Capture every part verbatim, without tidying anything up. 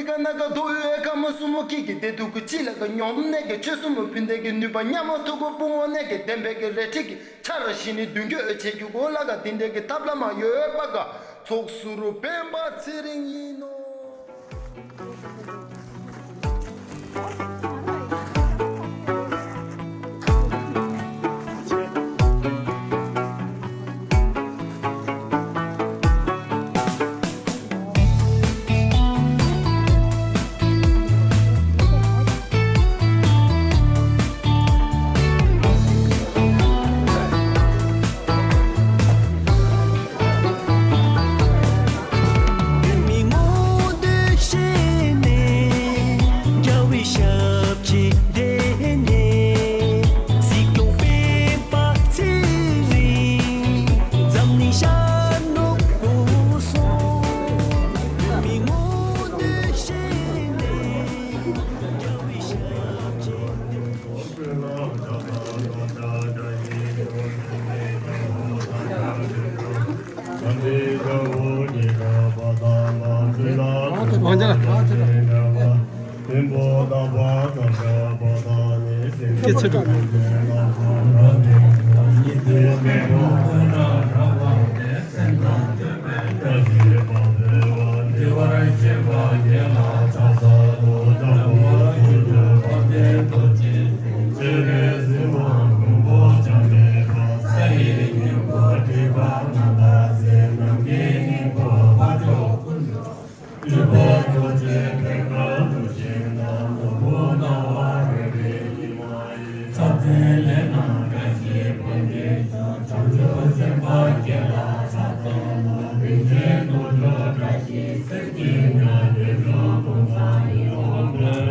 ཀ་ན་ཀ་དོ་ཡོད་ཀ་མ་སུ་མོ་ཀི་ཀི་དེ་དུ་ཀུ་ཅི་ལ་ཀ་སྙོམས་ནས་ཀི་ཆོས་སུ་མོ་ཕུན་ལྡན་གི་ནུས་པ་ཉ་མོ་ཐུ་གུ་པུ་མོ་ནས་ཀི་ལྡན་པའི་ཀི་རལ་གྲི་གི་ཆ་ར་ཞི་ནི་མདུན་སྐྱོད་ཨོ་ཆེ་རྒྱུ་གོ་ལ་ཀ་དེ་འདྲའི་ཀི་ཐབས་ལ་མ་ཡོད་པ་ཀ་ཚོགས་ཟུར་སྤེན་པ་ཚེ་རིང་ཡིན་ནོ། མི་མངོན་དུ་བྱས་ནས། རྒྱལ་བའི་ཞབས་ཀྱིས་བདེ་ནས། གཟིགས་སྐྱོང་སྤེན་པ་ཚེ་རིང་། འཛམ་གླིང་ཤར་ནུབ་སྐོར་སོང་། མི་མངོན་དུ་བྱས་ནས། རྒྱལ་བའི་ཞབས་ཀྱིས་བདེ་ནས།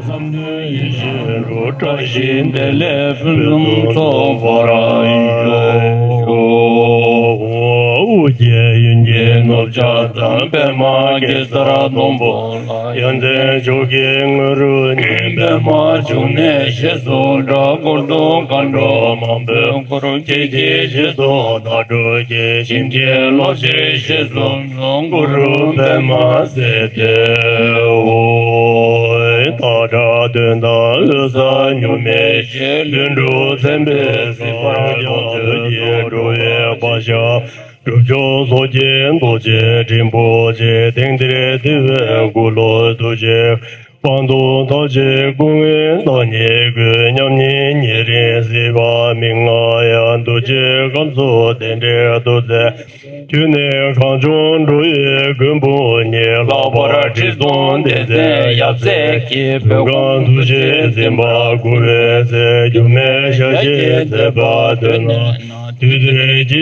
བསམ་དོན་ཡིད་བཞིན་དུ། བཀྲ་ཤིས་བདེ་ལེགས་ཕུན་སུམ་ཚོགས་པར་ཤོག། ཨོ་རྒྱན་ཡུལ་གྱི་ནོར་བུ་ལྕགས་ཟམ་པདྨ་གེ་སར་སྡོང་པོ་ལ། ཡོན་ཏན་མཆོག་གི་ངོ་རུ་ནི། པདྨ་འབྱུང་གནས་ཞེས་སུ་གྲགས། འཁོར་དུ་མཁའ་འགྲོ་མང་པོས་བསྐོར། ཁྱེད་ཀྱི་རྗེས་སུ་བདག་སྒྲུབ་ཀྱི། བྱིན་གྱིས་རློབ་ཕྱིར་ཞེས་སུ་གསུངས། གུ་རུ་པདྨ་སིདྡྷི་ཧོ། སྟག་སྒྲ་དོན་དང་འོད་གསལ་གཉུག་མའི་ཞལ། ལྷུན་གྲུབ་མཚན་དཔེས་གཟིགས་པར་མཛོད་ཀྱི། འགྲོ་བའི་བག་ཆགས་སྒྲིབ་སྦྱོང་ཚོགས་ཀྱི་རྡོ་རྗེ་རིན་པོ་ཆེ། དེང་འདིར་བསྡུས་པའི་སྐུ་ལུ་ཐུགས་རྗེས་དཔང་དུ་མཐའ་ཅན་སྐུ་ལྔའི་བདག་ཉིད་ཀྱི། མཉམ་ཉིད་ཉེ་རིང་སྲིད་པ་མི་མངའ་ཡང་། འདུ་བྱེད་ཁམས་གསུམ་དེ་འདྲའི་ཐུགས་རྗེ། ཁྱོད་ནི་གངས་ལྗོངས་འགྲོ་བའི་མགོན་པོ་ཉིད། ལྷག་པར་ཁྲི་སྲོང་ལྡེ་བཙན་ཡབ་སྲས་ཀྱི། བོད་ཁམས་ཐུགས་རྗེས་འཛིན་པ་དགུ་བའི་ཚལ། སྒྱུ་མའི་ཞལ་བཞེས་མཛད་པ་དོན་རྣམས། དུས་འདིར་སྐྱེ་འཆི་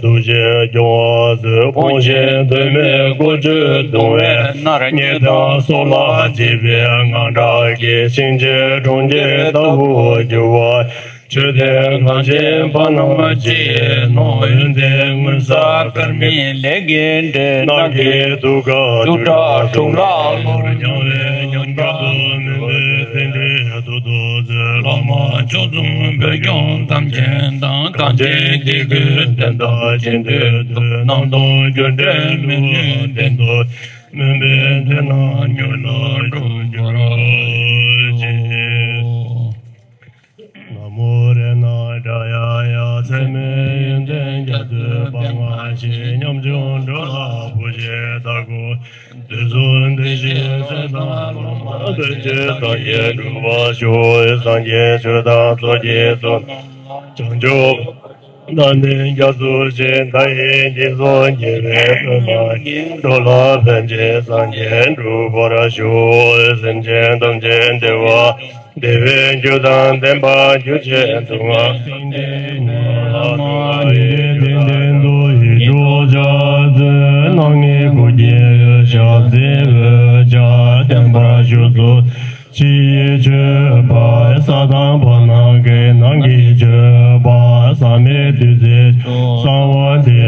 འདུ་བྱེད་སྐྱོང་བ་མཛད། ཕོངས་ཤིང་དོན་མེད་ཀུ་ཅོ་གདུང་བས་མནར། ཉེས་དང་སྲོག་ལ་བརྗེ་བའི་དངངས་སྐྲག་གིས། གཤིན་རྗེའི་གྲོང་ཁྱེར་ལྟ་བུར་གྱུར་པ། མཆོད་རྟེན་གངས་ཅན་འཕགས་རྣམས་ཀྱིས་ནོར། ཡོན་ཏན་མངོན་གསལ་དཀར་མིན་ལས་ཀྱི་འབྲས། ནགས་ཀྱི་དུར་ཁ་བཅུ་ཕྲག་དྲུག་ལ་ལོར། མྱང་བའི་ཉམས་འགྱུར་དུ་མུན་པའི་སེང་འབྲས་ཐུར་དུ་སྩོལ། བླ་མ་མཆོག་གསུམ་བོད་སྐྱོང་དམ་ཅན་དང་། གངས་ཅན་གྱི་སྐུ་བསྟན་དང་ཆོས་འདུལ་དུ། རྣམ་རྟོག་འགྱུ་འབྲས་མི་ནུས་བསྟན་དུ། མུན་པའི་མཐའ་རྣམས་མྱུར་དུ་འཁྲུགས་གྱུར་ཅིག། ན་མོ་རཏྣ་ཏྲ་ཡ་ཡ། ཚད་མེད་ཡོན་ཏན་རྒྱ་མཚོའི་པདྨ་བཞིན། ཉམ་ཆུང་འགྲོ་ལ་བུ་བཞིན་བདག་སྐྱོང་། དུས་གསུམ་བདེ་གཤེགས་སྲས་དང་སློབ་མ་ཐམས་ཅད་སངས་རྒྱས་འགྲུབ་པར་ཤོག། སངས་རྒྱས་ཆོས་དང་ཚོགས་ཀྱི་གཙོ་རྣམས་ལ། བྱང་ཆུབ་བདག་ནི་རྒྱ་མཚོ་བཞིན། མཐའ་ཡས་སྐྱེད་ཚལ་རྒྱལ་བའི་དཔུང་གིས། འགྲོ་ལ་ཕན་ཕྱིར་སངས་རྒྱས་འགྲུབ་པར་ཤོག། སེམས་ཅན་ཐམས་ཅད་བདེ་བ། བདེ་བའི་རྒྱུ་དང་ལྡན་པར་གྱུར་ཅིག། སྡུག་བསྔལ་སེམས་ཅན་ཀུན་ལ་སྒྲོལ་བའི་རྒྱུ་དང་ལྡན་པར་གྱུར་ཅིག། སྣང་བའི་གཟུགས་ཅན་ཡོད་བྱ་ཟས་འོད་ཀྱང་ལྡན་པར་གྱུར་ཅིག། ཕྱི་ཡི་མཆོད་པ་ས་དང་པ་ནམ་མཁའི། ནང་གི་མཆོད་པ་ཟག་མེད་བདུད་རྩིའི་ཆུ། གསང་བ་ཐིག་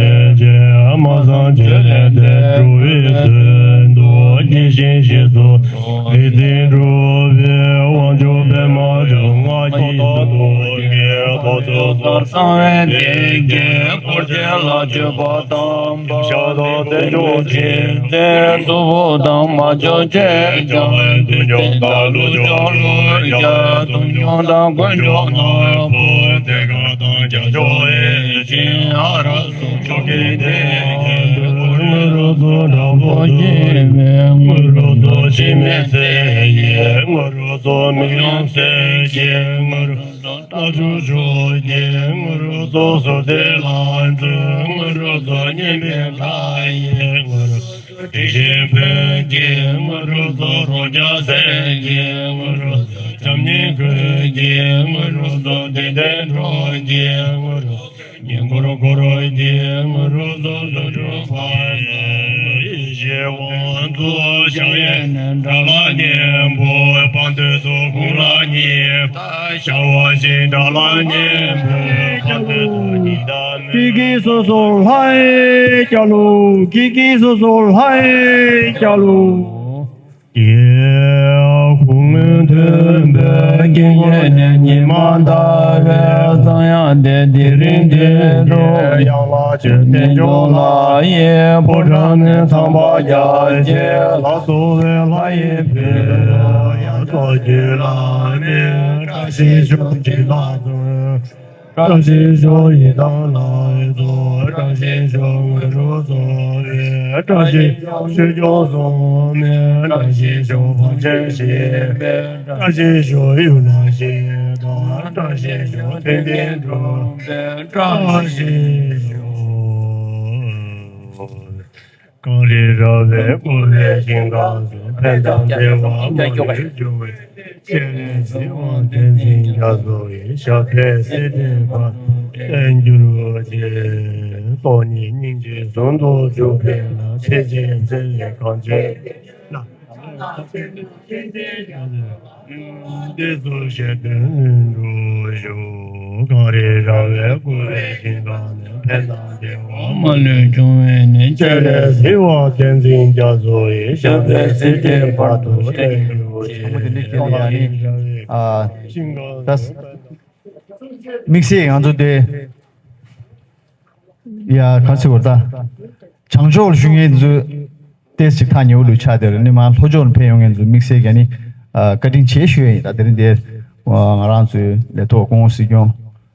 ལེ་མ་ཚང་བརྗོད་ལས་འདས། འགྲོ་བའི་དོན་དུ་དགྱེས་ཤིང་བཞེས་སུ། རིག་འཛིན་གྲུབ་པའི་དབང་ཕྱུག་པདྨ་འབྱུང་གནས་ཀྱི་ཐུགས་ཀྱི་ ཚོགས་གསུམ་གསང་བའི་གདེང་གིས། འཁོར་བཅས་ལ་མཆོད་པ་དང་། ཤ་དང་རྩི་བྱུག་ཅིང་། རྩྭའི་བདུག་སྤོས་དང་། མར་བྱུག་ཅེས་བྱ་བའི་མཐུན་ཕྱོགས་དང་། ལུགས་མཆོག་ལུགས་ཀྱི་མཐུན་ཕྱོགས་དང་། དཀོན་མཆོག་ནོར་བུ་ཐེམ་སྐས་དང་། རྒྱ་མཚོ་ཡེ་ཤེས་ཨ་རུ་གསུང་ཆོས་ཀྱི་གདེང་གིས། གུ་རུ་ཚོགས་དྲག་པོ་ཞི་བའི། གུ་རུ་ཚོགས་འཆི་མེད་ཟེར་གྱི། གུ་རུ་ཚོགས་མི་ཡོང་ཟེར་གྱི། གུ་རུ་ཚོགས་རྟ་ཕྱུགས་ཕྱུག་གི། གུ་རུ་ཚོགས་ཟོ་ཟེར་ལ་འཛུལ། གུ་རུ་ཚོགས་སྙན་པའི་སྒྲ་ཡིས། གུ་རུ་ཚོགས་དྲི་ཞིམ་བོས་ཀྱི། གུ་རུ་ཚོགས་རོ་བརྒྱ་ཟེར་གྱི། གུ་རུ་ཚོགས་བྱམས་སྙིང་འཁོལ་གྱི། གུ་རུ་ཚོགས་བདེ་ལྡན་འགྲོ་གི། གུ་རུ་ཚོགས་སྙིང་ཁོར་འཁོར་གྱི། གུ་རུ་ཚོགས་བཟོ་སྒྲུབ་པ། ཡེ་ཤེས་དབང་ཕྱུག་ཞབས་གཡས་ནས་དགྲ་ལྷ་གཉན་པོ། བར་དོའི་ཚོགས་དགུང་ལ་གཉིས་པ། ཞབས་བཞི་དགྲ་ལྷ་གཉན་པོ། བར་དོའི་ཚོགས་ཉི་ཟླ་མེ། ཀི་ཀི་སོ་སོ་ལྷའི་སྐྱ་ལུག་ཀི་ཀི་སོ་སོ་ལྷའི་སྐྱ་ལུག་ཡེ། སྐུ་མངོན་མཐོན་པོའི་དཀྱིལ་འཁོར་ནས་ཉི་མ་ཟླ་བའི་གསང་ཡང་ཏེ། དེ་རིང་འདིར་ཡང་ལྷ་ཆོས་རྟེན་མཆོག་ལ་ཡི། ཕོ་བྲང་ནས་ཚངས་པ་རྒྱ་ཆེ་ལ་སོགས་པའི་ལྷ་ཡི་བུས། ཡང་ཚོགས་ཀྱི་བླ་མས་བཀྲ་ཤིས་ཤོག་ཅིག་ལ་སྩོལ། བཀྲ་ཤིས་ཤོག་ཡི་དམ་ལྷ་ཡི་ཚོགས། བཀྲ་ཤིས་ཤོག་གུ་རུ་ཚོགས་པའི། བཀྲ་ཤིས་ཤོག་ཆོས་སྐྱོང་སྲུང་མའི། བཀྲ་ཤིས་ཤོག་ཕག་ཆེན་ཞི་བའི། བཀྲ་ཤིས་ཤོག་ཡུལ་ལྷ་ཞི་བའི་དང་། བཀྲ་ཤིས་ཤོག་མཐུན་རྐྱེན་སྒྲུབ་པའི། བཀྲ་ཤིས་ཤོག་གངས་རི་ར་བས་བསྐོར་བའི་ཞིང་ཁམས་སུ། ཕན་དང་བདེ་བ་མ་ལུས་འབྱུང་བའི། སྤྱན་རས་གཟིགས་དབང་བསྟན་འཛིན་རྒྱ་མཚོ་ཡི། ཞབས་པད་སྲིད་མཐའི་བར་དུ་བརྟན་གྱུར་ཅིག་སྟོང་ཉིད་སྙིང་རྗེ་ཟུང་དུ་འཇུག་པའི་ལམ། ཕྱིན་ཆད་ཚེ་ཡི་གངས་ཅན་ལ། བདེ་སོགས་གཞན་དོན་ལྷུན་གྲུབ་ཤོག་གངས་རི་ར་བས་བསྐོར་བའི་ཞིང་ཁམས་ནས། ཕན་དང་བདེ་བ་མ་ལུས་འབྱུང་བའི་གནས། སྤྱན་རས་གཟིགས་དབང་བསྟན་འཛིན་རྒྱ་མཚོ་ཡི། ཞབས་པད་སྲིད་མཐའི་བར་དུ་བརྟན་གྱུར་ཅིག་ཨ་མ་དེ་འདྲ་ཁྱེད་ལ་ཡ་ནི། ཨ། ད་དམིགས་བསལ་ང་ཚོ་དེ། ཡ་ག་ཟེར་བ་ད། བྱང་ཕྱོགས་ལ་བཞུགས་མཁན་ཚོ་ཏོག་ཙམ་ཐག་ཉེ་བོ་ལུས་ཆགས་བསྡད་རེད། ནི་མ་ལྷོ་ཕྱོགས་ལ་ཕེབས་ཡོང་མཁན་ཚོ་དམིགས་བསལ་གྱི་ནི་ཨ་བཀའ་དྲིན་ཆེ་ཞུ་ཡ་ཡིན། ད་དེ་རིང་འདིར་ང་རང་ཚོའི་ལས་ཐོག་སྐུ་ངོ་སྲིད་སྐྱོང་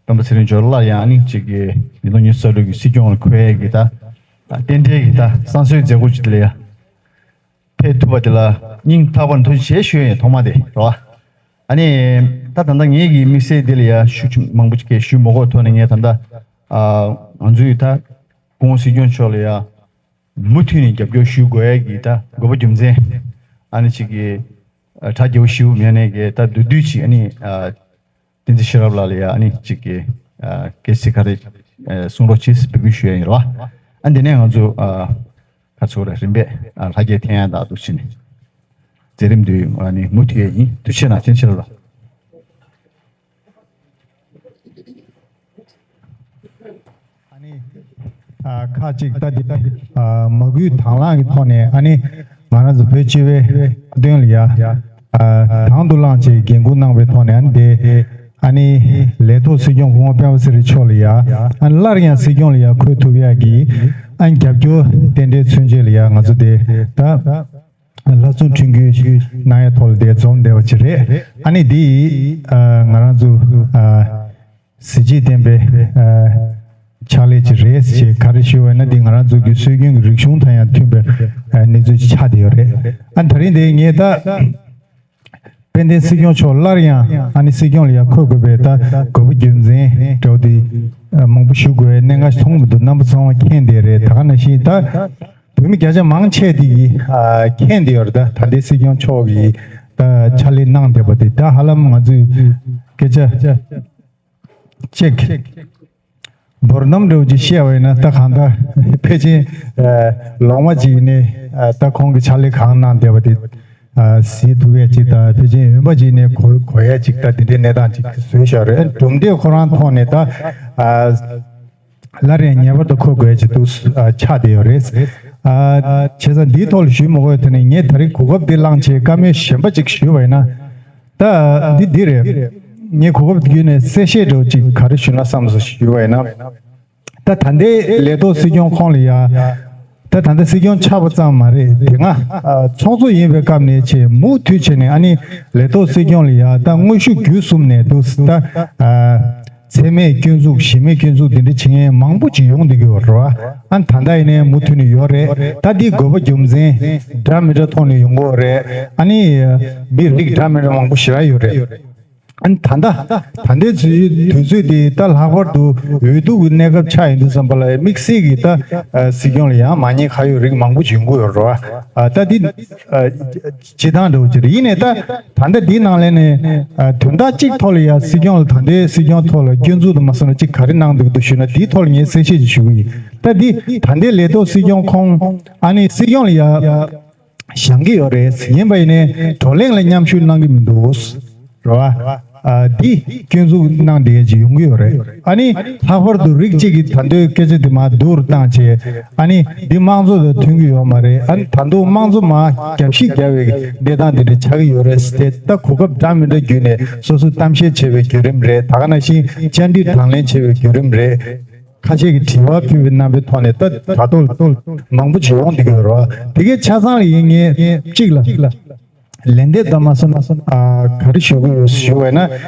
སྤེན་པ་ཚེ་རིང་མཆོག་སླར་ཡང་ནི་གཅིག་གི་ཉིས་སྟོང་ཉི་ཤུ་རྩ་དྲུག་གི་སྲིད་སྐྱོང་ལ་འཁོད་ཡ་གི་ད་རྟེན་འབྲེལ་གྱི་ད་བསང་གསོལ་མཛད་སྒོ་ཅིག་དེ་ལ་ཡ་ཕེབས་ཐུབ་པ་དེ་ལ་སྙིང་ཐག་པ་ནས་ཐུགས་རྗེ་ཆེ་ཞུ་ཡ་ཡིན། ཐོག་མ་དེ་རེད་བ། ཨ་ནི་ད་ད་ལྟ་ངེད་ཀྱི་དམིགས་བསལ་འདི་ལ་ཡ་ཤུགས་ཆེ་མང་པོ་ཅིག་གས་ཞུ་མ་དགོས་ཐོག་ནས་ངས་ད་ལྟ་ཨ་ང་ཚོའི་ད་སྐུ་ངོ་སྲིད་སྐྱོང་མཆོག་ལ་ཡ་མུ་མཐུད་ནས་རྒྱབ་སྐྱོར་ཞུ་དགོས་ཡ་གི་ད་དགོས་པ་རྒྱུ་མཚན་ཨ་ནི་ཅིག་གི་ཨ་གྲ་རྒྱས་པོ་ཞུ་མེད་ནས་གི་ད་བསྡུས་བསྡུས་ཅིག་ཨ་ནི་ཨ་བསྟན་འཛིན་ཤེས་རབ་ལགས་ལ་ཡ་ཨ་ནི་ཅིག་གི་ཨ་སྐད་ཆ་ག་རེ་ཨ་གསུང་རོགས་གྱིས་འབོད་སྐུལ་ཞུ་ཡ་ཡིན་རོ། ཨ་འདི་ནས་ང་ཚོ་ཨ། ཁ་ཚུར་རིམ་པས་ལྷ་རྒྱལ་འཐེན་ཡག་དང་འདུག་ཕྱིན་ནས་མཛད་རིམ་འདི་ནི་མུ་མཐུད་ཡས་ཡིན། དུས་ཆེན་ལ་བརྟན་ཕྱིར་ལ། ཨ་ནི་ཁ་ཅིག་ལྟ་དེ་མ་གུས་དང་བླངས་ཀྱི་ཐོག་ནས་ཨ་ནི་ང་རང་ཚོ་བོད་སྤྱི་པའི་དོན་ལ་ཡ། དང་དུ་བླངས་ཅིག་འགན་འཁུར་གནང་བའི་ཐོག་ནས་ཨ་ནི་དེ། ཨ་ནི་ལས་ཐོག་སྲིད་སྐྱོང་སྐུ་ངོ་སྤེན་པ་ཚེ་རིང་མཆོག་ལ་ཡ། ཨ་ནི་སླར་ཡང་སྲིད་སྐྱོང་ལ་ཡ་འཁོད་ཐུབ་ཡ་གི། ཨ་ནི་རྒྱབ་སྐྱོར་རྟེན་འབྲེལ་མཚོན་བྱེད་ལ་ཡ་ང་ཚོ་དེ་ད། ལྷ་སྲུང་ཁྲིམས་ཁང་གནང་ཡ་ཐོག་ལ་དེ་འཛོམས་བསྡད་པ་ཅིག་རེད། ཨ་ནི་དེ་ཡི་ང་རང་ཚོ་གཟི་བརྗིད་ལྡན་པའི་ཕྱག་ལས་ཅིག་རེད་ཅེས་ག་རེ་ཞུ་བ་ན་དེ་ང་རང་ཚོ་གི་སྲོལ་རྒྱུན་གྱི་རིག་གཞུང་དང་ཡང་མཐུན་པའི་གནས་ཚུལ་ཅིག་ཆགས་བསྡད་ཡོད་རེད། ཨ་ནི་ད་རིང་དེ་ངས་ད། དཔལ་ལྡན་སྲིད་སྐྱོང་མཆོག་སླར་ཡང་ཨ་ནི་སྲིད་སྐྱོང་ལ་ཡང་འཁོད་དགོས་པའི་ད་དགོས་པ་རྒྱུ་མཚན་འདྲ་བོ་དེ་མང་པོ་ཞུ་དགོས་པའི་གནད་འགག་ཞིག་མཐོང་གི་མི་འདུག་རྣམ་པ་ཚང་མ་མཁྱེན་བསྡད་རེད། ད་ག་ནང་བཞིན་ད་བོད་མི་བརྒྱ་ཆ་མང་ཆེ་དེ་གིས་མཁྱེན་བསྡད་ཡོད་རེད། ད་ད་ལྟའི་སྲིད་སྐྱོང་མཆོག་གིས་ད་ཕྱག་ལས་གནང་བསྡད་པ་དེ་ད་ཧ་ལམ་ང་ཚོས་སྐད་ཆ་ཅིག་བོར་རྣམ་འདྲ་བོ་ཅིག་བཤད་པ་ཡིན་ན་ད་གང་ལྟར་ཕལ་ཆེར་ལོང་བ་ཅིག་ནས་ད་ཁོང་གི་ཕྱག་ལས་གང་གནང་བསྡད་པ་དེ་གཟིགས་ཐུབ་ཡས་ཅིག་དང་ཕལ་ཆེར་འོན་པ་ཅིག་ནས་གོ་གོ་ཡས་ཅིག་ད་དེ་འདྲའི་གནས་སྟངས་ཅིག་བཟོས་བཞག་རེད། གྲུབ་འབྲས་ཁོ་རང་ཐོག་ནས་ད་སླར་ཡང་ངེས་པར་དུ་འཁོད་དགོས་ཡས་ཅིག་འདུག་ཆགས་བསྡད་ཡོད་རེད། བྱས་ཙང་འདིའི་ཐོག་ལ་ཞུས་མ་དགོས་དེ་ནས་ངས་ད་རེས་གོ་སྐབས་འདི་བླངས་བྱས་བཀའ་མོལ་གཞན་པ་ཅིག་ཞུས་པ་ཡིན་ན། ད་འདི་འདི་རེད། ངས་གོ་སྐབས་བརྒྱུད་ནས་གསལ་བཤད་འདྲ་བོ་ཅིག་ག་རེ་ཞུ་ན་བསམ་སོང་ཞུས་པ་ཡིན་ན། ད་ད་ལྟའི་ལས་ཐོག་སྲིད་སྐྱོང་ཁོངས་ལ་ཡ། ད་ད་ལྟ་སྲིད་སྐྱོང་ཆགས་པ་ཙམ་མ་རེད་དེ་སྔ་ཨ་ཚོགས་གཙོ་ཡིན་པའི་སྐབས་ནས་བྱས་མུ་མཐུད་བྱས་ནས་ཨ་ནི་ལས་ཐོག་སྲིད་སྐྱོང་ལ་ཡ་ད་དངོས་ཤུགས་བརྒྱུད་གསུམ་ནས་འདུག་ད་ཨ་མཚན་སྨད་སྐྱོན་འཛུགས་གཞི་མེད་སྐྱོན་འཛུགས་འདི་འདྲ་བྱེད་མཁན་མང་པོ་ཅིག་ཡོང་བསྡད་ཀྱི་ཡོད་རེད་བ། ཨ་ནི་ད་ལྟ་ཡིན་ནའི་མུ་མཐུད་ནས་ཡོད་རེད། ད་འདི་དགོས་པ་རྒྱུ་མཚན་འདྲ་མི་འདྲ་ཐོག་ནས་ཡོང་གི་ཡོད་རེད། ཨ་ནི་མི་རིགས་འདྲ་མི་འདྲ་མང་པོ་ཞེ་དྲག་ཡོད་རེད། ཨ་ནི་ད་ལྟ་ད་ལྟའི་དུས་ཚོད་དུས་ཚོད་དེ་ད་ལྷག་པར་དུ་འོས་བསྡུ་གི་གནས་སྐབས་ཆགས་ཡོང་དུས་ཙམ་པ་ལ་དམིགས་བསལ་གྱི་ད་ཨ་སྲིད་སྐྱོང་ལ་ཡང་མ་ཉེས་ཁ་གཡོགས་རིགས་མང་པོ་ཅིག་ཡོང་གི་ཡོད་རེད་བ། ཨ་ད་འདི་ཨ་སྤྱི་བཏང་འདྲ་བོ་ཅིག་རེད། ཡིན་ནའི་ད་ད་ལྟ་འདིའི་ནང་ལས་ནས་ཨ་དོན་དག་གཅིག་ཐོག་ལ་ཡང་སྲིད་སྐྱོང་ལ་ད་ལྟའི་སྲིད་སྐྱོང་ཐོག་ལ་སྐྱོན་འཛུགས་དང་མ་སོང་ན་གཅིག་ག་རེ་གནང་འདུག་འདུག་ཞུས་ན་འདིའི་ཐོག་ལ་ངས་གསལ་བཤད་ཅིག་ཞུ་གི་ཡིན། ད་འདི་ད་ལྟའི་ལས་ཐོག་སྲིད་སྐྱོང་ཁོངས་ཨ་ནི་སྲིད་སྐྱོང་ལ་ཡང་བཞེངས་ཀྱི་ཡོད་རེད། ཡིན་པ་ཡིན་ནའི་བགྲོ་གླེང་ལ་མཉམ་ཞུགས་གནང་གི་མི་འདུག་རེད་བ། ཨ་འདི་སྐྱོན་འཛུགས་གནང་བསྡད་ཅིག་ཡོང་གི་ཡོད་རེད། ཨ་ནི་ལྷག་པར་དུ་རིགས་གཅིག་གིས་ད་ལྟའི་སྐད་ཆ་འདི་མར་སྡུག་རུ་བཏང་བྱས། ཨ་ནི་འདི་དམངས་གཙོ་དང་མཐུན་གྱི་ཡོད་མ་རེད། ཨ་ནི་ད་དུང་དམངས་གཙོ་མར་རྒྱབ་བཤིག་རྒྱབ་པའི་གནས་སྟངས་འདི་འདྲ་ཆགས་ཀྱི་ཡོད་རེད་ཟེར་ཏེ། ད་གོ་སྐབས་འདྲ་མི་འདྲ་བརྒྱུད་ནས་སོ་སོ་གཏམ་བཤད་བྱེད་པའི་བརྒྱུད་རིམ་རེད། ད་ག་ནང་བཞིན་བཅར་འདྲི་དང་ལེན་བྱེད་པའི་བརྒྱུད་རིམ་རེད། ཁ་ཤས་ཀྱིས་དྲི་བ་ཕུལ་བའི་རྣམ་པའི་ཐོག་ནས་ད་དྲ་ཐོག་མང་པོ་ཅིག་ཡོང་བསྡད་ཀྱི་ཡོད་རེད་བ། དེ་གའི་ཆ་ཚང་ལ་ཡིན་ངེས་གཅིག་ལ་ལན་འདེབས་དང་མ་སོང་ན་ཨ་ག་རེ་ཞུ་གི་ཡོད་ཞུ་བས་ན།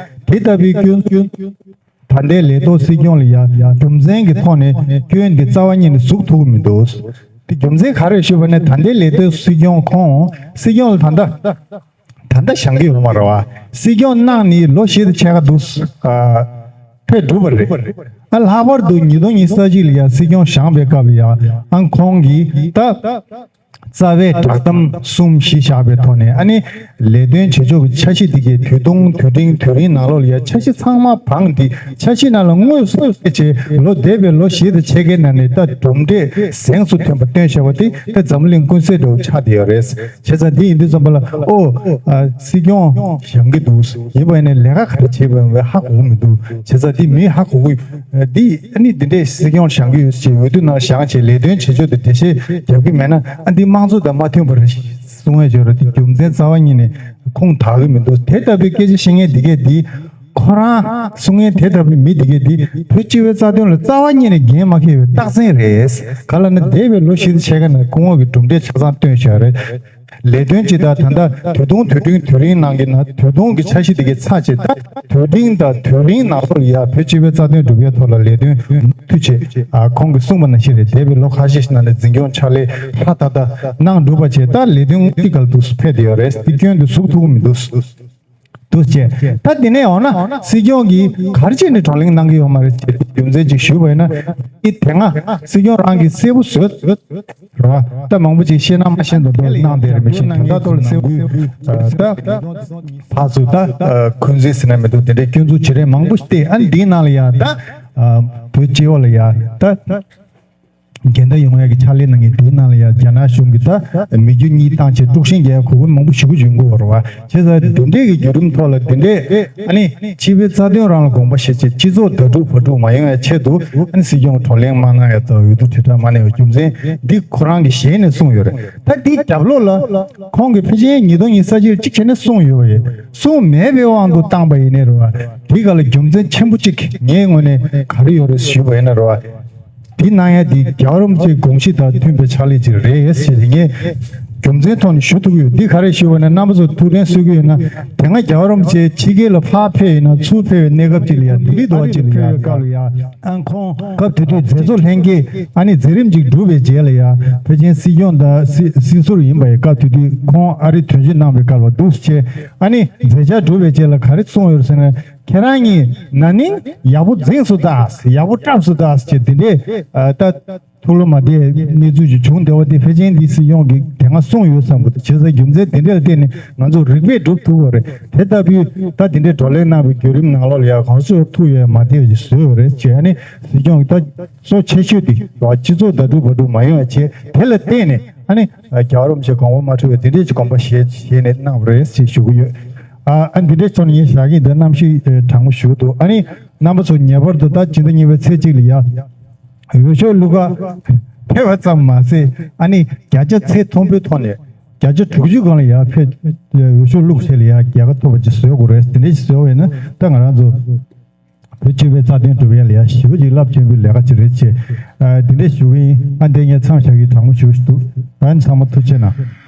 དེ་ལྟ་བུའི་སྐྱོན་ད་ལྟའི་ལས་ཐོག་སྲིད་སྐྱོང་ལ་ཡ་རྒྱུ་མཚན་གྱི་ཐོག་ནས་སྐྱོན་འདི་རྩ་བ་ཉིད་ནས་ཟུག་ཐུབ་ཀྱི་མི་འདུག་དེ་རྒྱུ་མཚན་ག་རེ་ཞུ་བ་ན་ད་ལྟའི་ལས་ཐོག་སྲིད་སྐྱོང་ཁོང་སྲིད་སྐྱོང་ལ་ད་ལྟ་ད་ལྟ་བཞེངས་ཀྱི་ཡོད་མ་རེད་བ། སྲིད་སྐྱོང་གནང་ནས་ལོ་བཞི་དང་ཕྱེད་ཀ་འདུག་ཨ་ཕེབས་གྲུབ་པ་རེད། ཨ་ལྷག་པར་དུ་ཉིས་སྟོང་ཉི་ཤུ་རྩ་གཅིག་ལ་ཡང་སྲིད་སྐྱོང་བཞེངས་པའི་སྐབས་ལ་ཡང་ཨང་ཁོང་གིས་ད་རྩ་བའི་བསྒྲགས་གཏམ་གསུམ་བཞི་བཞག་པའི་ཐོག་ནས་ཨ་ནི་ལས་དོན་བྱེད་ཕྱོགས་ཀྱི་འཆར་གཞི་དེ་གའི་དུས་ཐུང་དུས་འབྲིང་དུས་རིང་ནང་ལོགས་ལ་ཡང་འཆར་གཞི་ཚང་མ་བང་སྟེ་འཆར་གཞི་ནང་ལ་དངོས་སུ་བྱས་ལོ་འདས་པའི་ལོ་བཞི་དང་ཕྱེད་ཀའི་ནང་ནས་ད་གྲུབ་འབྲས་གཟེངས་སུ་ཐོན་པ་སྟོན་བྱ་བ་དེ་ད་འཛམ་གླིང་ཀུན་གསལ་འདྲ་བོ་ཆགས་བསྡད་ཡོད་རེད། བྱས་ཙང་འདི་ཡིན་དུས་ཙམ་པ་ལ་ཨོ་ཨ་སྲིད་སྐྱོང་བཞེངས་ཀྱི་འདུག་ཡིན་པ་ཡིན་ནའི་ལས་ཀ་ག་རེ་བྱེད་པ་ཡིན་པའི་ཧ་གོ་གི་མི་འདུག་བྱས་ཙང་འདི་མི་ཧ་གོ་གི་འདི་ཨ་ནི་འདི་འདྲའི་སྲིད་སྐྱོང་བཞེངས་ཀྱི་ཡོད་ཅེས་འོས་བསྡུ་ནང་བཞེངས་བྱས་ལས་དོན་བྱེད་ཕྱོགས་དེ་འགྲེལ་བཤད་རྒྱབ་ཀྱི་མེད་ན་ཨ་འདི་དམངས་གཙོ་དང་མ་མཐུན་པ་རེད་གསུང་ཡས་ཡོད་རེད། འདི་རྒྱུ་མཚན་རྩ་བ་ཉིད་ནས་ཁུངས་དག་གི་མི་འདུག་དེ་ལྟ་བུའི་སྐད་ཆ་བཤད་མཁན་འདི་གས་འདི་ཁོ་རང་གསུང་མཁན་དེ་ལྟ་བུའི་མི་འདི་གས་འདི་བོད་སྤྱི་པའི་རྩ་དོན་ལ་རྩ་བ་ཉིད་ནས་འགན་མ་འཁྱེར་བའི་རྟགས་མཚན་རེད། ག་ལ་ན་འདས་པའི་ལོ་བཞི་དང་ཕྱེད་ཀ་ནང་སྐུ་ངོ་གི་གྲུབ་འབྲས་ཆ་ཚང་སྟོན་བཞག་རེད། ལས་དོན་ཇི་ལྟར་ད་ལྟ་དུས་ཐུང་དུས་འབྲིང་དུས་རིང་ནང་གི་ནང་དུས་ཐུང་གི་འཆར་གཞི་དེ་གའི་ཚར་བྱས་ད་དུས་འབྲིང་དང་དུས་རིང་ནང་ལོགས་ལ་ཡ་བོད་སྤྱི་པའི་རྩ་དོན་སྒྲུབ་ཡའི་ཐོག་ལ་ལས་དོན་མུ་མཐུད་བྱས་ཨ་ཁོང་གིས་གསུངས་པ་ནང་བཞིན་རེད། འདས་པའི་ལོ་ཁ་ཤས་ཤིག་ནང་ནས་འཛིན་སྐྱོང་ཕྱག་ལས་ཧྲ་ཏག་ཏག་གནང་གྲུབ་པ་བྱས་ད་ལས་དོན་དངོས་ཀྱི་གལ་དུ་ཕེབས་བསྡད་ཡོད་རེད། དེ་སྐྱོན་དུ་ཟུག་ཐུབ་ཀྱི་མི་འདུག་འདུག་ཅེས། ད་དེ་ནས་འོ་ན་སྲིད་སྐྱོང་གིས་ག་རེ་བྱས་ནས་བགྲོ་གླེང་གནང་གི་ཡོད་མ་རེད་ཅེས་རྒྱུ་མཚན་ཅིག་ཞུས་པ་ཡིན་ན། འདི་དེ་སྔ་སྲིད་སྐྱོང་རང་གིས་གསལ་པོ་བཟོས་རེད་བ། ད་མང་པོ་ཅིག་ཤེས་ན་མ་ཤེས་མདོག་མདོག་གནང་བསྡད་རེད། མི་ཤེས་ན་ངས་ད་ལྟོ་ལ་གསལ་པོ་ད་ཕར་ཚུར་ད་འཁོན་འཛིན་ཟེར་ན་མི་འདུག་དེ་འདྲའི་སྐྱོན་འཛུགས་བྱེད་རེས་མང་པོ་ཞིག་བལྟས། ཨ་ནི་འདིའི་ནང་ལ་ཡ་ད་བོད་སྤྱི་པ་ལ་ཡ་ད། འགལ་ཟླ་ཡོང་ཡག་གི་ཕྱག་ལས་གནང་མཁན་དེའི་ནང་ལ་ཡང་རྒྱ་ནག་གཞུང་གིས་ད་མི་རྒྱུ་གཉིས་བཏང་བྱས་དཀྲུག་ཤིང་རྒྱག་ཡག་གོ་སྐབས་མང་པོ་ཞེ་པོ་ཅིག་ཡོང་གི་ཡོད་རེད་བ། བྱས་ཙང་དེ་འདྲས་ཀྱི་བརྒྱུད་རིམ་ཐོག་ལ་དེ་འདྲས་ཨ་ནི་སྤྱི་པའི་རྩ་དོན་རང་ལ་དགོངས་པ་བཞེས་བྱས་སྤྱི་ཚོགས་ཟླ་དཀྲུག་བར་དཀྲུག་མ་ཡོང་ཡག་ཆེད་དུ་ཨ་ནི་སྲིད་སྐྱོང་བགྲོ་གླེང་མ་གནང་ཡག་དང་འོས་བསྡུ་དྲིལ་བསྒྲགས་མ་གནང་ཡག་རྒྱུ་མཚན་འདི་ཁོ་རང་གིས་ཞལ་ནས་གསུངས་ཡོད་རེད། ད་འདིའི་རྒྱབ་ལོགས་ལ་ཁོང་གིས་ཕལ་ཆེར་ཉིས་སྟོང་ཉི་ཤུ་རྩ་གཅིག་ལ་གཅིག་བྱས་ནས་གསུངས་ཡོད་པ་ཡིན། གསུངས་མེད་པའི་དབང་དུ་བཏང་པ་ཡིན་ནའི་རེད་བ། དེའི་སྒང་ལ་རྒྱུ་མཚན་ཆེན་པོ་གཅིག་ངའི་ངོས་ནས་ག་རེ་ཡོད་རེད་ཞུས་པ་ཡིན་ན་རེད་བ། འདི་གནང་ཡ་འདི་རྒྱལ་བ་རིན་པོ་ཆེའི་དགོངས་གཞི་དང་མཐུན་པའི་ཕྱག་ལས་ཅིག་རེད་ཟེར་ཏེ་ངས་རྒྱུ་མཚན་ཐོག་ནས་ཞུ་ཐུབ་ཀྱི་ཡོད། འདི་ག་རེ་ཞུ་བ་ན་རྣམ་པ་ཚོ་ཐུགས་དྲན་གསོ་གི་ཡོད་ན། དེ་སྔ་རྒྱལ་བ་རིན་པོ་ཆེ་ཕྱི་རྒྱལ་ལ་ཕར་ཕེབས་ཡིན་ན་ཚུར་ཕེབས་པའི་གནས་སྐབས་ཅིག་ལ་ཡ་ལྡི་ལི་ཟླ་བ་ཅིག་ལ་ཡ་སྐབས་ལ་ཡ་ཨང་ཁོང་སྐབས་དེ་དུས་མཛད་གཙོ་ལྷན་རྒྱས་ཨ་ནི་མཛད་རིམ་ཅིག་གྲུབ་པའི་རྗེས་ལ་ཡ་ཕལ་ཆེར་སྲིད་སྐྱོང་དང་སྲིད་སྲིད་ཟུར་ཡིན་པ་ཡི་སྐབས་དེ་དུས་ཁོང་ཨ་རི་དོན་གཅོད་གནང་བའི་སྐབས་ལ་འདུག་སེ་བྱས་ཨ་ནི་མཛད་འཆར་གྲུབ་པའི་རྗེས་ལ་ག་རེ་གསུངས་ཡོད་ཟེར་ན། ཁྱེད་རང་གཉིས་ན་ནིང་ཡག་པོ་འཛིངས་སོང་ད། ཡག་པོ་བཀྲམ་སོང་ད་ཅེས་འདི་འདྲས་ཨ་ད་ཐུགས་ལ་མ་བདེ་གནས་ཚུལ་ཅིག་བྱུང་བསྡད་པ་དེ་ཕལ་ཆེར་འདི་སྲིད་སྐྱོང་གིས་དེ་སྔ་གསུངས་ཡོད་བསམ་གི་འདུག་བྱས་ཙང་རྒྱུ་མཚན་དེ་འདྲ་ལ་བརྟེན་ནས་ང་ཚོ་རིག་པས་སྒྲུབ་ཐུབ་པ་རེད། དེ་ལྟ་བུའི་ད་དེ་འདྲའི་བགྲོ་གླེང་གནང་བའི་བརྒྱུད་རིམ་ནང་ལོགས་ལ་ཡང་གང་ཤེས་ཐུགས་ཡོད་མ་བདེ་བ་ཅིག་བཟོས་ཡོད་རེད་ཅེས་ཨ་ནི་སྲིད་སྐྱོང་གིས་ད་གཙོ་ཆེ་ཤོས་དེ་སྤྱི་ཚོགས་ཟླ་དཀྲུག་བར་དཀྲུག་མ་ཡོང་བ་བྱས་དེ་ལ་བརྟེན་ནས་ཨ་ནི་རྒྱལ་བ་རིན་པོ་ཆེ་དགོངས་པ་མ་འཁྲོལ་བའི་དེ་འདྲའི་ཅིག་དགོངས་པ་བཞེས་བཞེས་ནས་གནང་བ་རེད་ཅེས་ཞུ་གི་ཡོད། ཨ་ཨ་འདི་འདྲའི་ཚོ་ནས་ངས་བཞག་གི་འདི་གནམ་གཤིས་ཨེ་གྲང་མོ་ཞུ་གི་འདུག་ཨ་ནི་རྣམ་པ་ཚོ་ངེས་པར་དུ་ད་ཕྱི་ཟླ་གཉིས་པའི་ཚེས་གཅིག་ལ་ཡ་འོས་ཤོག་བླུག་ག་ཕེབས་པ་ཙམ་མ་ཟད་ཨ་ནི་བརྒྱ་ཆ་ཚད་མཐོན་པོའི་ཐོག་ནས་ བརྒྱ་ཆ་དྲུག་ཅུ་སྒང་ལ་ཡར་ཕེབས། འོས་ཤོག་བླུགས་བྱས་ལ་ཡར་རྒྱལ་ཁ་ཐོབ་པ་ཅིག་བཟོ་དགོས་རེད། དེ་འདྲ་ཞིག་བཟོ་བས་ན་ད་ང་རང་ཚོ་བོད་སྤྱི་པའི་རྩ་དོན་སྒྲུབ་ཡ་ལ་ཡར་ཞེ་པོ་ཅིག་རླབས་ཆེན་པོའི་ལས་ཀ་ཅིག་རེད་ཅེས། ཨ། འདི་འདྲ་ཞུ་གི་ཡིན། ཨ། འདི་ངས་མཚམས་བཞག་གི། དྲང་མོ་ཞུ་ཞུ་འདུག་ཨ་ནི་ཚང་མ་ཐུགས་རྗེ་གནང་།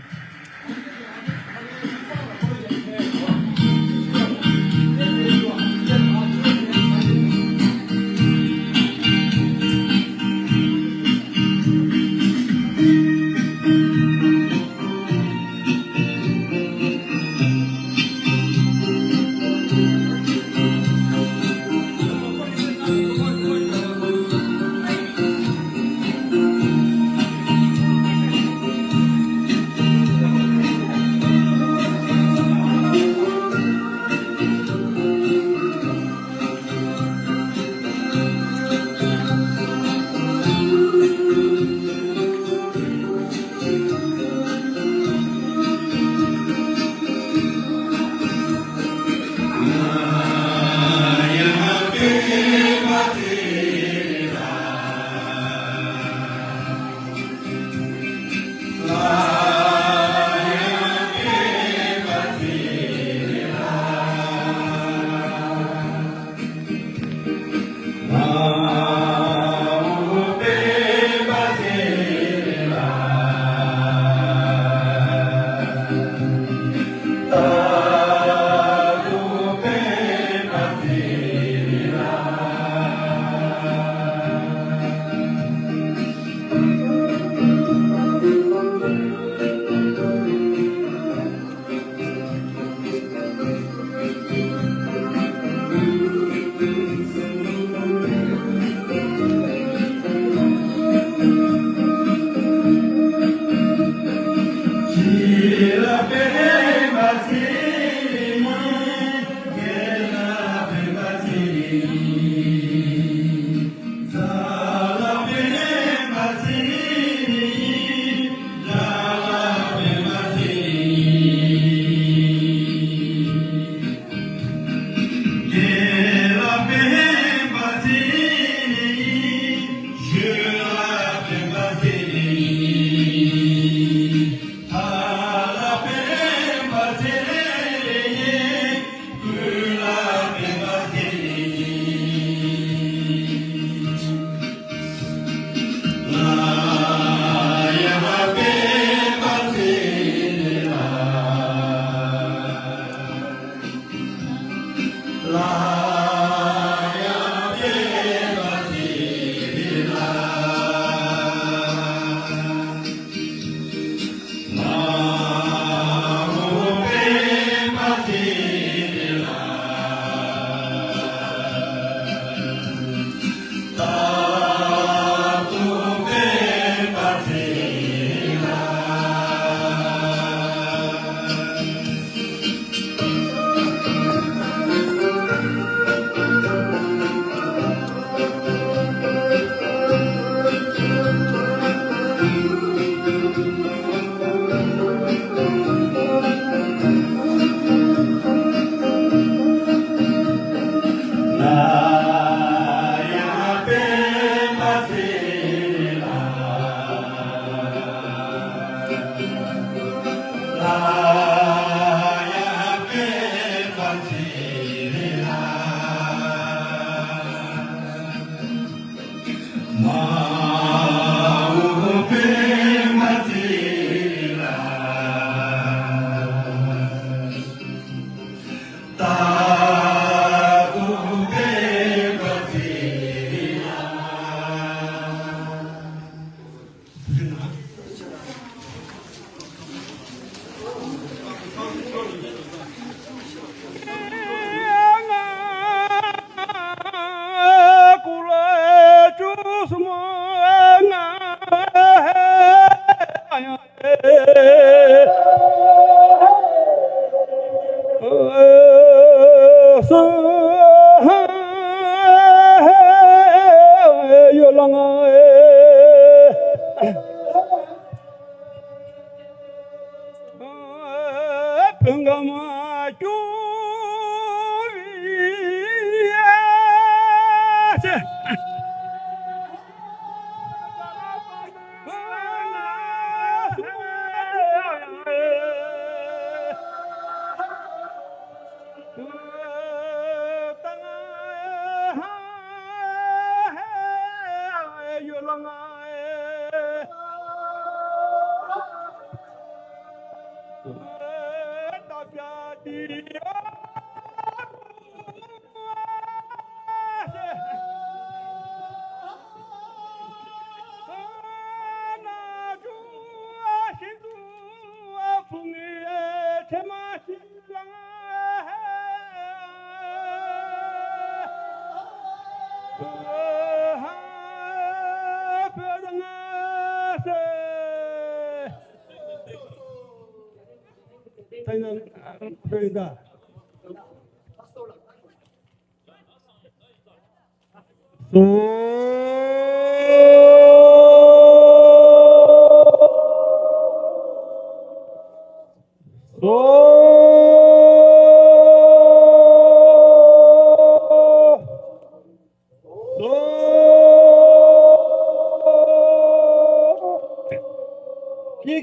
ཀི་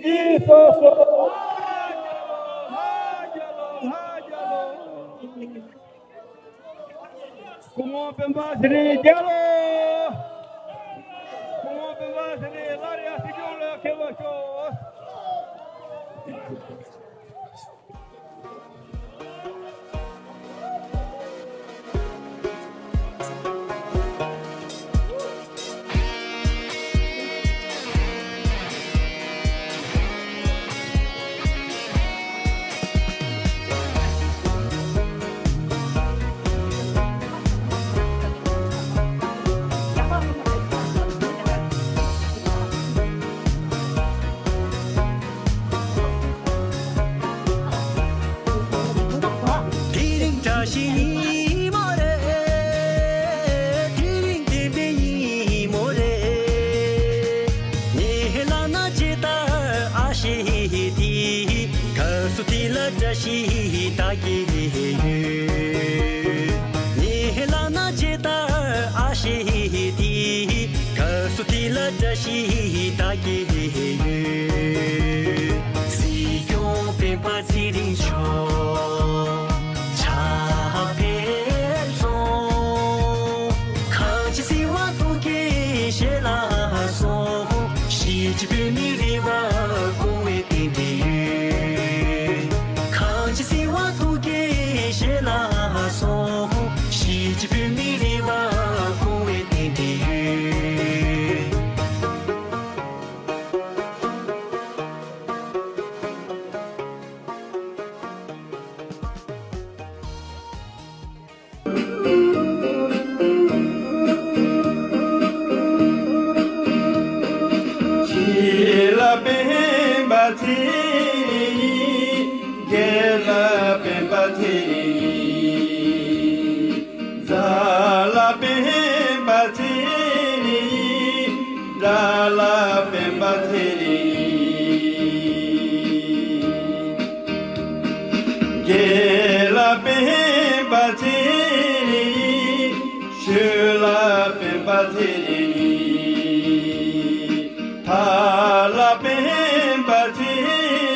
ཀི་སོ་སོ། སྐུ་ངོ་སྤེན་པ་ཚེ་རིང་རྒྱལ་ལོ། སྐུ་ངོ་སྤེན་པ་ཚེ་རིང་སླར་ཡང་སྲིད་སྐྱོང་ལ་འཁེལ་བར་ཤོག། དེ་རིང་བཀྲ་ཤིས་ཉིན་མོ་རེད། དེ་རིང་བདེན་པའི་ཉིན་མོ་རེད། ངའི་ལག་ན་ཇི་ལྟར་ཨ་ཤེ་དེ། སྐབས་སུ་དེ་ལ་བཀྲ་ཤིས་བདག་གིས་ཡོད། ངའི་ལག་ན་ཇི་ལྟར་ཨ་ཤེ་དེ། སྐབས་སུ་དེ་ལ་བཀྲ་ཤིས་བདག་གིས་ཡོད། སྲིད་སྐྱོང་སྤེན་པ་ཚེ་རིང་མཆོག་ཕྱག་ཕེབས་སོང་། གངས་ཅན་སྲིད་དབང་ཐུགས་ཀྱི་ཞལ་ལ་སོང་། གཞིས་བྱེས་བོད་མིའི་རེ་བ་སྐོང་བའི་རྟེན་འབྲེལ་ཡོད། གངས་ཅན་སྲིད་དབང་ཐུགས་ཀྱི་ཞལ་ལ་སོང་། གཞིས་བྱེས་བོད་མིའི་རེ་བ་སྐོང་བའི་རྟེན་འབྲེལ་ཡོད། ཆོས་ལ་སྤེན་པ་ཚེ་རིང་། རྒྱལ་ལ་སྤེན་པ་ཚེ་རིང་། མཛའ་ལ་སྤེན་པ་ཚེ་རིང་། དགྲ་ལ་སྤེན་པ་ཚེ་རིང་། དགེ་ལ་སྤེན་པ་ཚེ་རིང་། ཆོས་ལ་སྤེན་པ་ཚེ་རིང་། ཐབས་ལ་སྤེན་པ་ཚེ་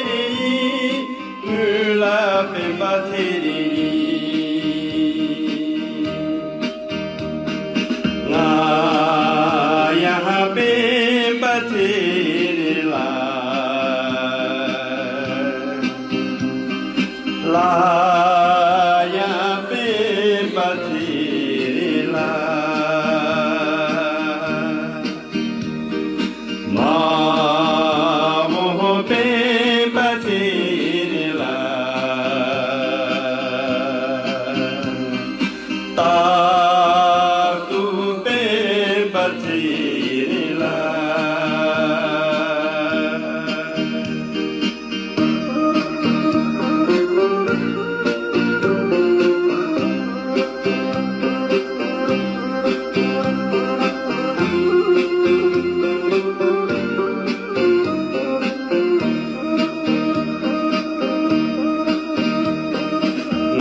རིང་། དུས་ལ་སྤེན་པ་ཚེ་རིང་། ང་ཡང་སྤེན་པ་ཚེ་རིང་ལ། ལ་ཡང་སྤེན་པ་ཚེ་རིང་ལ། མ་འོངས་སྤེན་པ་ཚེ་རིང་ལ། རྟག་ཏུ་སྤེན་པ་ཚེ་རིང་ལ།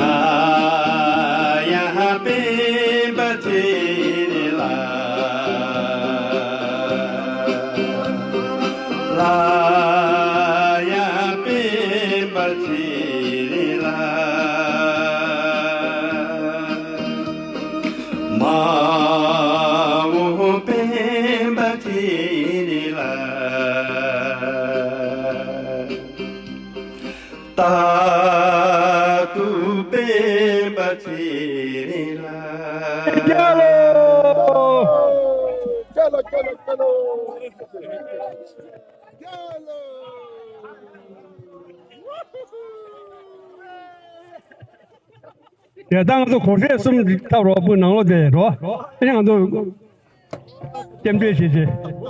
ང་ཡང་སྤེན་པ་ཚེ་རིང་ལ། ལ་ཡང་སྤེན་པ་ཚེ་རིང་ལ། མ་འོངས་སྤེན་པ་ཚེ་རིང་ལ། རྟག་ཏུ་ པ་ཚེ་རིང་ལ། རྒྱལ་ལོ། རྒྱལ་ལོ། རྒྱལ་ལོ། རྒྱལ་ལོ། རྒྱལ་ལོ། དེ་ལྟར་ང་ཚོ་གོ་སྒྲིག་གསུམ་ཐབས་རོགས་པོ་ནང་ལོགས་དེ་རོ། ཨེ་ང་ཚོ་སྐྱབས་འགྲོ་བྱེད་ཅེས།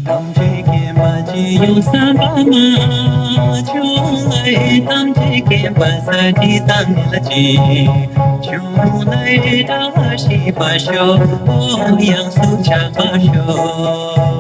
ཐམས་ཅད་མཁྱེན་པ་སྤྱི་ཡོངས་བསམ་པ་མ་བྱུང་ལས། ཐམས་ཅད་མཁྱེན་པ་ས་ཁྲི་དང་ལ་ཅི་བྱུང་ལས། དགྲ་ལ་ཤེས་པར་ཤོག་ཡོངས་སུ་ཆགས་པར་ཤོག་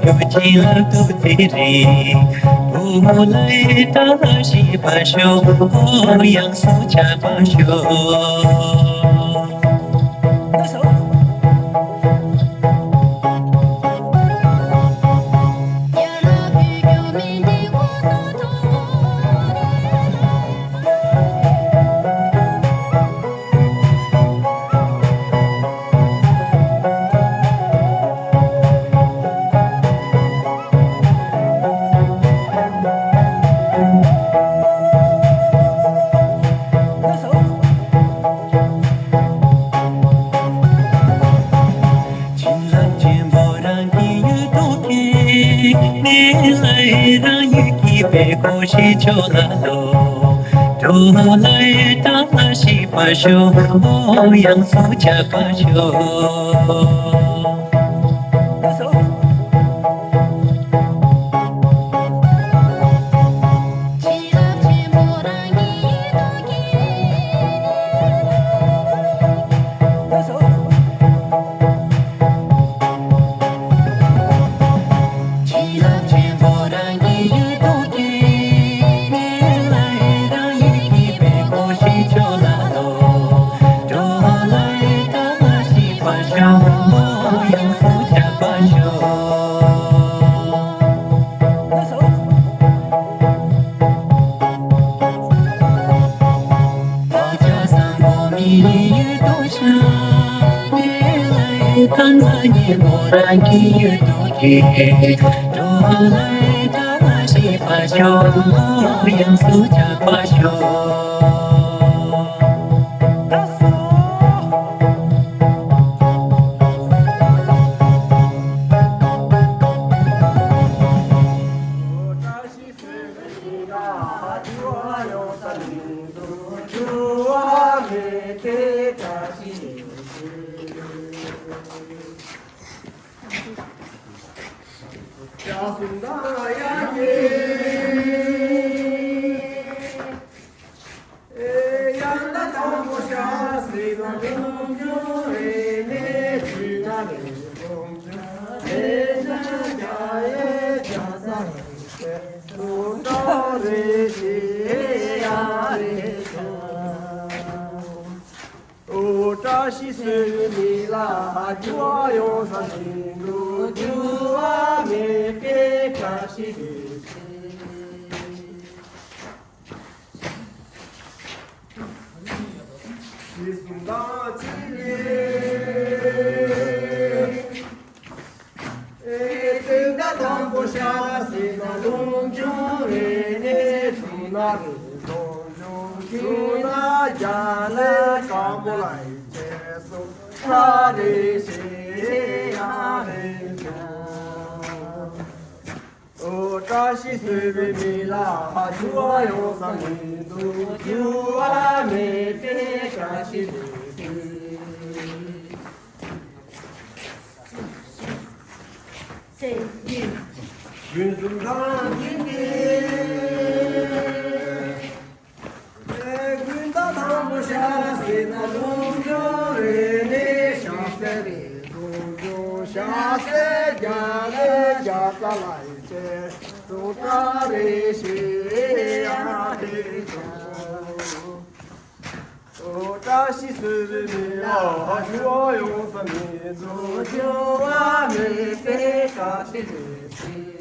ཡུལ་གྱི་ལ་དུ་ཚེ་རིང་བུ་མོ་ལ་ཡི་དྭགས་ལ་ཤེས་པར་ཤོག་ཨོ་ཡང་སུ་ཆགས་པར་ཤོག་བྱིན་རླབས་ཆེན་པོ་རང་གི་ཡུལ་དུ་སྐྱེས། ནས་ལ་རང་ཡུལ་གྱི་བེ་ཀོ་ཤི་ཆོ་ལ་ལོ། འགྲོ་ལ་ཡི་དྭགས་ལ་ཤེས་པར་ཤོག་ཨོ་ཡང་སུ་ཆགས་པར་ཤོག་བྱིན་རླབས་ཆེན་པོ་རང་གི་ཡུལ་དུ་སྐྱེས། ནས་ལ་རང་ཡུལ་གྱི་བེ་ཀོ་ཤི་ཆོ་ལ་ལོ། འགྲོ་ལ་ཡི་དྭགས་ལ་ཤེས་པར་ཤོག་ཨོ་ཡང་སུ་ཆགས་པར་ཤོག་བག་ཆགས་བཟང་པོ་མི་ཡི་ཡུལ་དུ་ཤར། ནས་ལ་ཡི་དྭགས་ལ་ཉེ་མོ་རང་གི་ཡུལ་དུ་སྐྱེས། འགྲོ་ལ་ཡི་དྭགས་ལ་ཤེས་པར་ཤོག་ཡང་སུ་ཆགས་པར་ཤོག་བཀྲ་ཤིས་གསོལ་བའི་མི་ལ་རྒྱུ་བ་ཡོངས་སུ་ཟིན་དུ་རྒྱུ་བ་མེད་པའི་བཀྲ་ཤིས་ལེགས་ཤིས་གསུམ་དང་གཅིག་ལས། ཨེ་ཙི་ད་དང་པོ་ཤ་ཟེ་ད་ལུང་ཆུང་རེ་ནས་ཆུང་ན་རེ་ལུང་ཆུང་ཆུང་ན་རྒྱ་ལ་སྐམ་པོ་ལ་ཡི་ཆེ་སོ་ཁ་རེ་ཤེ་ཡ་རེ་ཤ། ཨོ་བཀྲ་ཤིས་གསོལ་བའི་མི་ལ་ཧ་ཆུ་བ་ཡོང་ས་མི་འདུག་རྒྱུ་བ་མེད་པའི་བཀྲ་ཤིས་ལེགས་ཤིས། རྒྱུན་གསུམ་དང་རྒྱུན་གཉིས། ཀུན་ད་དང་པོ་ཤ་ཟེ་ད་ལུང་ཆུང་རེ་ནས་ཤ་ཟེ་རེ་ལུང་ཆུང་ཤ་ཟེ་རྒྱ་ལས་རྒྱ་ས་ལ་ཡི་ཆེ་སུ་ཏྲ་རེ་ཤེ་ཡ་རེ་ཤ། ཨོ་བཀྲ་ཤིས་གསོལ་བའི་མི་ལ་ཧ་ཞུ་བ་ཡོང་ས་མི་འདུག་རྒྱུ་བ་མེད་པའི་བཀྲ་ཤིས་ལེགས་ཤིས།